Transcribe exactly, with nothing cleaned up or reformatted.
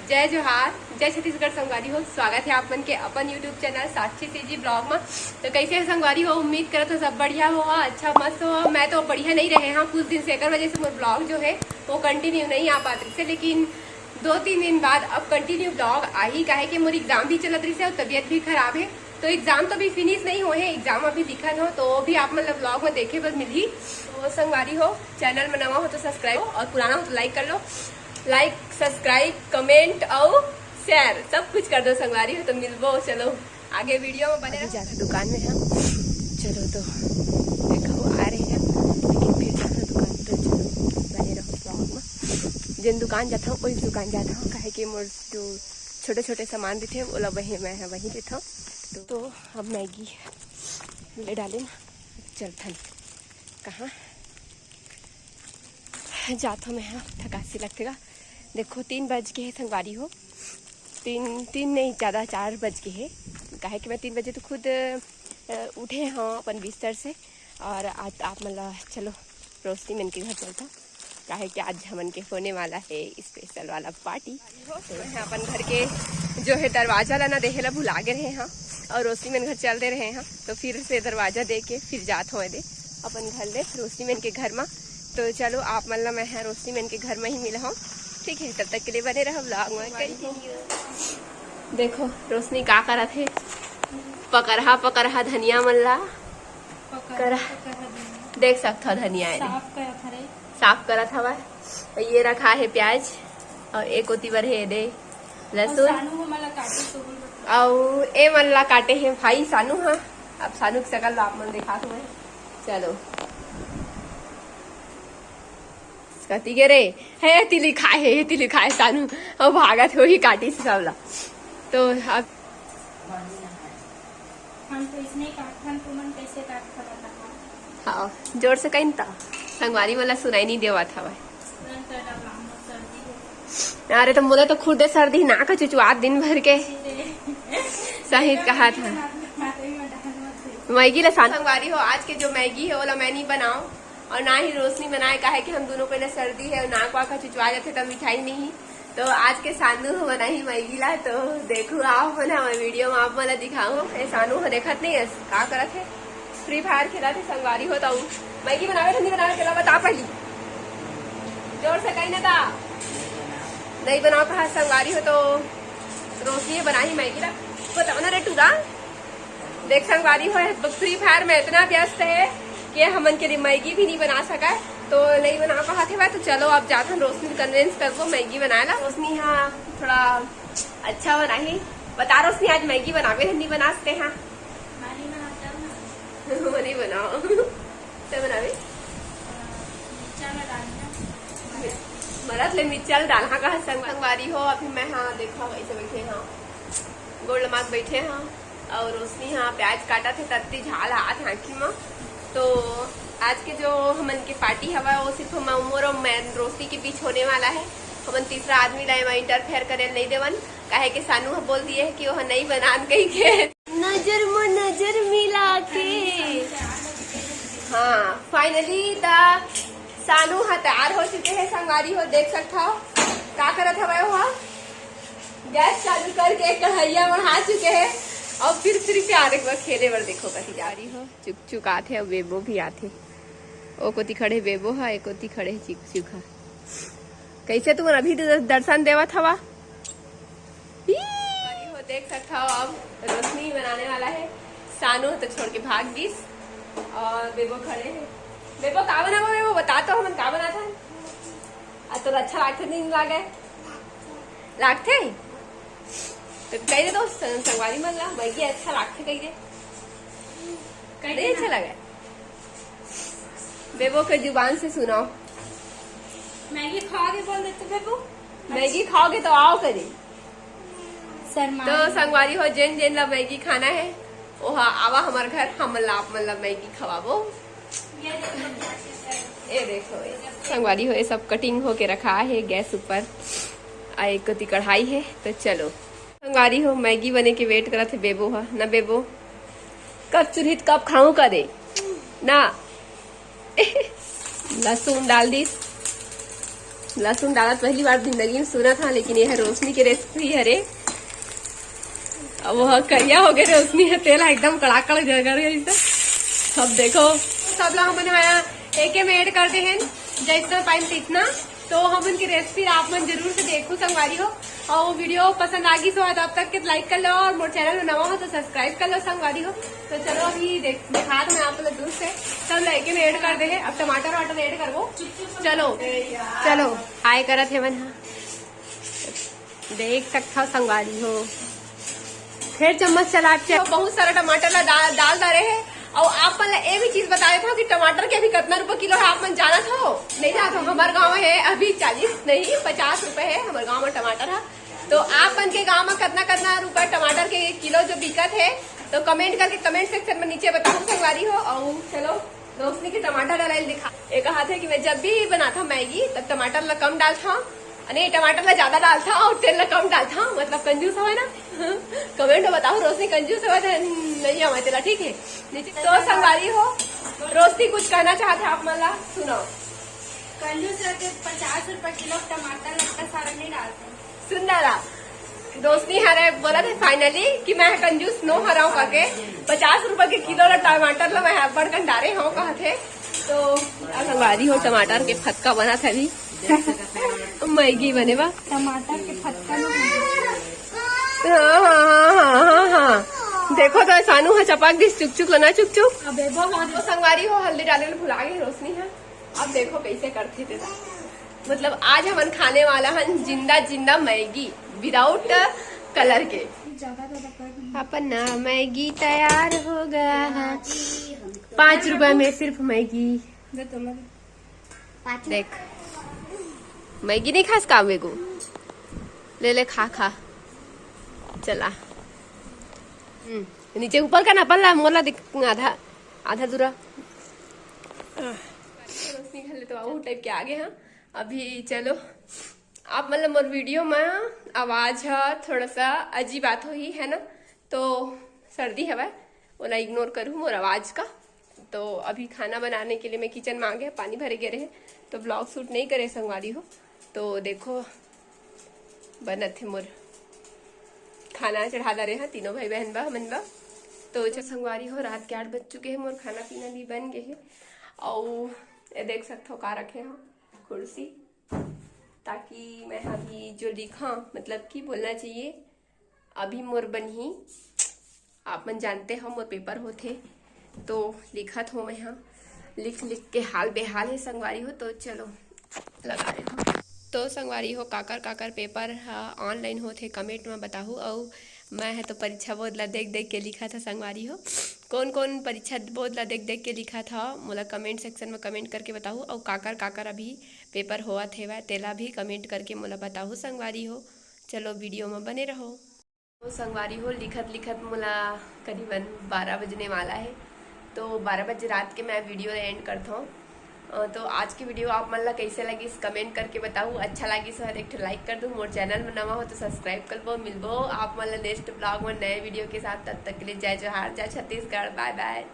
जय जोहार, जय छत्तीसगढ़ संगवारी हो। स्वागत है आप मन के अपन YouTube चैनल साक्षी सीजी ब्लॉग में। तो कैसे है संगवारी हो? उम्मीद करत हो सब बढ़िया हो, अच्छा मस्त हो। मैं तो बढ़िया नहीं रहे हाँ कुछ दिन से, एकर वजह से मोर ब्लॉग जो है वो कंटिन्यू नहीं आ पात रहिस हे, लेकिन दो तीन दिन बाद अब कंटिन्यू ब्लॉग आही, काहे कि मोर एग्जाम भी चलत रहिस हे और तबीयत भी खराब है। तो एग्जाम तो अभी फिनिश नहीं होए हे, एग्जाम अभी लिखत हो, तो वो भी आप मन ला ब्लॉग में देखे बर मिलही। तो संगवारी हो, चैनल में नवा हो तो सब्सक्राइब और पुराना हो तो लाइक कर लो। लाइक, सब्सक्राइब, कमेंट और शेयर सब कुछ कर दो संगवारी हो। तो मिलबो, चलो आगे वीडियो में बने अभी रहो। जाथों दुकान में हम, चलो तो देखो आ रहे हैं, लेकिन फिर जाथों दुकान, तो चलो बने रहो ब्लॉग में। जेन दुकान जाथों वही दुकान जाथों, काहे कि मोर जो छोटे छोटे सामान रहिथे ओला वही मैं वहीं लेथों। तो, तो अब मैगी ले डाले ना, चलथन कहाँ जाथों मैं हा, थकासी लगथे गा। देखो तीन बज के हे संगवारी हो, तीन, तीन नहीं, ज़्यादा चार बज के हे, काहे कि मैं तीन बजे तो खुद अ, उठे हौं अपन बिस्तर से। और आज आप मन ला चलो रोशनी मन के घर चलथों, काहे कि आज हमन के होने वाला है स्पेशल वाला पार्टी। तो मैं अपन घर के जो है दरवाजा ला ना देहे ला भुला गे रहे हौं और रोशनी मन घर चल दे रहे हौं, तो फिर से दरवाजा दे के फिर जात हौं दे अपन घर ले रोशनी मन के घर मा। तो चलो आप मन ला मैं हा रोशनी मन के घर में ही मिला हूँ, ठीक है? तब तक के लिए बने रहो ब्लॉग में। देखो रोशनी का करत हे, पकरहा पकरहा धनिया मन ला पकरहा, करहा। पकरहा धनिया। देख सकथो धनिया ए दे। साफ करत हरे। साफ करत हवय। ये रखा है प्याज और एक ओती बर हे ए दे लहसुन। सानू हमन ला काटे, तो बोल बता। अउ ए मन ला काटे हे भाई सानू हा। अब सानू के शकल ला आप मन दिखात हवय। चलो। कति गे रे? हे, एती लिखाय हे, एती लिखाय हे सानू। अउ भागत होही काटिस सब ला। तो अब हम तो इसने काटथन, तुमन कैसे काटथन बताओ। हाँ, जोर से कहिन त। संगवारी मन ला सुनाई नहीं देवत हवय। तुरंत कर डालना, मोर सर्दी हो। अरे, तो मोला तो खुदे सर्दी, नाक चुचुआत दिन भर के। सही कहा था। मैगी ला सान-, संगवारी हो, आज के जो मैगी है, ओला मैं नहीं बनाऊं। और ना ही रोशनी बनाए, काहे कि हम दोनों को ना सर्दी है और नाक वाक ह चुचवा जाथे, त मिठाई नहीं। तो आज के सानू ह बनाही मैगी ला, तो देखू आप मन ह वीडियो में, आप मन ला दिखाहूँ। ए सानू ह देखत नहीं है, का करत है? फ्री फायर खेलत है संगवारी हो। तो मैगी बनावे नहीं बनावे, तेला बता पहली। जोर से कही ना ता। नहीं बनाओ कहा संगवारी हो, तो रोशनी बनाही मैगी ला। बताओ ना रे टूरा। देख संगवारी हो, फ्री फायर में इतना व्यस्त है कि हमन के लिए मैगी भी नहीं बना सका है, तो नहीं बना पाते हुआ। तो चलो, अब जाथन रोशनी कन्विंस करबो मैगी बनाए ला। रोशनी हाँ थोड़ा अच्छा बनाही। बता रोशनी, आज मैगी बनावे है, नहीं बनाते हैं? मैं नहीं बनाता हूँ। वो नहीं बनाओ। तो बनावे? मिर्चा में डालना। मरत ले मिर्चा ल डालहा कहा संगवारी हो। अभी मैं हाँ देखा वैसे बैठे हाँ, गोड़ लमात बैठे हाँ। और रोशनी हाँ प्याज काटत हे, तत्ती झाल आत हे आँखी म। तो आज के जो हमन के पार्टी हवा, वो सिर्फ हम, मोर और मैं, रोशनी के बीच होने वाला है। हमन तीसरा आदमी ला एमा इंटरफेयर करे नहीं देवन, काहे के सानू ह बोल दिए है कि वह नहीं बनान कही के। नजर म नजर मिला के। हाँ, फाइनली द सानू ह तैयार हो चुके हैं संगवारी हो, देख सकता हो का करत हवय वो। गैस चालू करके कढ़ैया वढ़ा चुके हैं और फिर फ्री फायर एक बार खेले बर। देखो कहीं जा रही हो, चुक चुक आथे और बेबो भी आथे। ओ कोती खड़े बेबो हा, एक कोती खड़े चिक चुक हा। कैसे तुमन अभी दर-, दर्शन देवत हवा? ई! हो देख सकता हो, अब रोशनी बनाने वाला है। सानू तो छोड़ के भाग गीस और बेबो खड़े हैं। बेबो का बनाबो? बेबो बता तो हमन का बनात हन। आ तोर अच्छा लागथे नहीं लागे? लागथे? तो कह दे तो स-, संगवारी मन ला मैगी अच्छा लागथे कह दे। कह नहीं दे अच्छा ना। लगे? बेबो के जुबान से सुनाओ। मैगी खाओगे बोल देते बेबो। मैगी खाओगे तो आओ करे। शर्मा। तो संगवारी हो, जेन जेन ला मैगी खाना है, ओहा आवा हमर घर, हमन ला आप मन ला मैगी खवाबो। ये देखो, ये देखो, ये संगवारी हो, ये सब कटिंग होके रखा है गैस ऊपर। आ एक कती कढ़ाई है, तो चलो संगवारी हो, मैगी बने के वेट करत है बेबो हा ना। बेबो कब चुरहित कब खाऊं का दे ना। लहसुन डाल दीस। लहसुन डालत पहली बार जिंदगी में सुनत हंव, लेकिन ये रोशनी के रेसिपी हरे। अब वो करिया हो गए रोशनी ह, तेल ह एकदम कड़ाकड़ जर गए। सब देखो, सब ला हमन ह एके में ऐड कर दे हन, जैसना पाइन तितना। तो हमन के रेसिपी आप मन जरूर से देखहू संगवारी हो, और वो वीडियो पसंद आ गई सो तब तक के लाइक कर लो, और मोर चैनल में नवा हो तो सब्सक्राइब कर लो संगवारी हो। तो चलो अभी देख, दिखा दो मैं आप लोग दूर से, सब ला एके में ऐड कर दे हे। अब टमाटर वाटर ऐड करबो। चलो, चलो, हाय करत हे मन हा। देख सकथव संगवारी हो, फेर चम्मच चला के बहुत सारा टमाटर ला डाल, डाल डारे हे। और आप मन ला ये भी चीज बता देत हंव कि टमाटर के अभी कितना रुपए किलो है, आप मन जानत हो? नहीं जानत हो? हमार गांव है अभी चालीस नहीं, पचास रुपए है हमार गांव में टमाटर है। तो आप मन के गांव में कितना कितना रुपए टमाटर के किलो जो बिकत है, तो कमेंट करके कमेंट सेक्शन में नीचे बताओ संगवारी हो। और चलो रोशनी के टमाटर डाला दिखा। ये कहा था कि मैं जब भी बनाता हूँ मैगी तब टमाटर ला कम डालता हूँ, नहीं टमाटर ला ज्यादा डालता हूँ और तेल ला कम डालता हूँ, मतलब कंजूस हवे ना। कमेंट में बताओ रोशनी कंजूस हवे तो नहीं हवे तेला, ठीक है। नीचे तो संगवारी हो, रोशनी कुछ कहना चाहते हैं आप मन ला, सुनाओ। कंजूस रहते पचास रुपए किलो टमाटर लगता सारा नहीं डालते। सुन दादा, रोशनी हरे बोला थे फाइनली कि मैं कंजूस नो हराऊं करके, पचास रुपए के किलो ला टमाटर ला मैं अब्बड़ कन डारे हंव कहत हे। तो संगवारी हो टमाटर के फतका बनत हे अभी। मैगी बने बा। टमाटर के फतका में हाँ, हाँ, हाँ, हाँ, हाँ, हाँ। देखो तो सानू हा चपक दिस, चुक चुक ला ना चुक चुक। अबे बहुत तो संगवारी हो हल्दी डाले ला भुला गई रोशनी हा। अब देखो कैसे करथे तेला। मतलब आज हमन खाने वाला हन जिंदा जिंदा मैगी without colour के। ज्यादा ज्यादा कर दूंगी। अपन ना मैगी तैयार हो गया है। पाँच रुपए में सिर्फ मैगी। दे तो मैं। पाँच देख, मैगी नहीं खास का मेगो? ले ले, खा खा। चला। हम्म, नीचे ऊपर का ना पल्ला, मोला दिख, आधा, आधा दूरा। रोशनी घर ले तो आऊ टाइप के आगे हैं। अभी चलो, आप मतलब मोर वीडियो में आवाज है थोड़ा सा अजीब बात होही है ना, तो सर्दी हवय, ओला इग्नोर करू मोर आवाज का। तो अभी खाना बनाने के लिए मैं किचन में आ गया, पानी भरे गए रहे, तो ब्लॉग शूट नहीं करे संगवारी हो। तो देखो, बनत हे मोर खाना, चढ़ा डारे हा तीनों भाई बहन बा, हमन बा। तो अच्छा संगवारी हो, रात के आठ बज चुके हैं, मोर खाना पीना भी बन गए है। और ये देख सकते हो का रखे हो, कुर्सी, ताकि मैं अभी जो लिखा, मतलब कि बोलना चाहिए, अभी मोर बनही, आप मन जानते हो मोर पेपर होथे, तो लिखत हो मैं हा, लिख लिख के हाल बेहाल है संगवारी हो। तो चलो लगा रहे हो। तो संगवारी हो, काकर काकर पेपर हा ऑनलाइन होथे, कमेंट में बताहू। अउ मैं हा तो परीक्षा बोर्ड ला देख देख के लिखत हा संगवारी हो। कौन कौन परीक्षा बोर्ड ला देख देख के लिखत हा, मोला कमेंट सेक्शन में कमेंट करके बताहू। अउ काकर काकर अभी पेपर होवत हेवय, तेला भी कमेंट करके मोला बताहू संगवारी हो। चलो वीडियो में बने रहो। तो संगवारी हो, लिखत लिखत मोला करीबन बारह बजने वाला है, तो बारह बजे रात के मैं वीडियो एंड करता हूँ। अ, तो आज की वीडियो आप मन ला कैसे लगिस, कमेंट करके बताहू। अच्छा लगिस हो तो एक ठो लाइक कर दू, मोर चैनल में नवा हो तो सब्सक्राइब कर लो। मिलबो आप मन ला नेक्स्ट ब्लॉग में नए वीडियो के साथ। तब तक के लिए जय जोहार, जय छत्तीसगढ़, बाय बाय।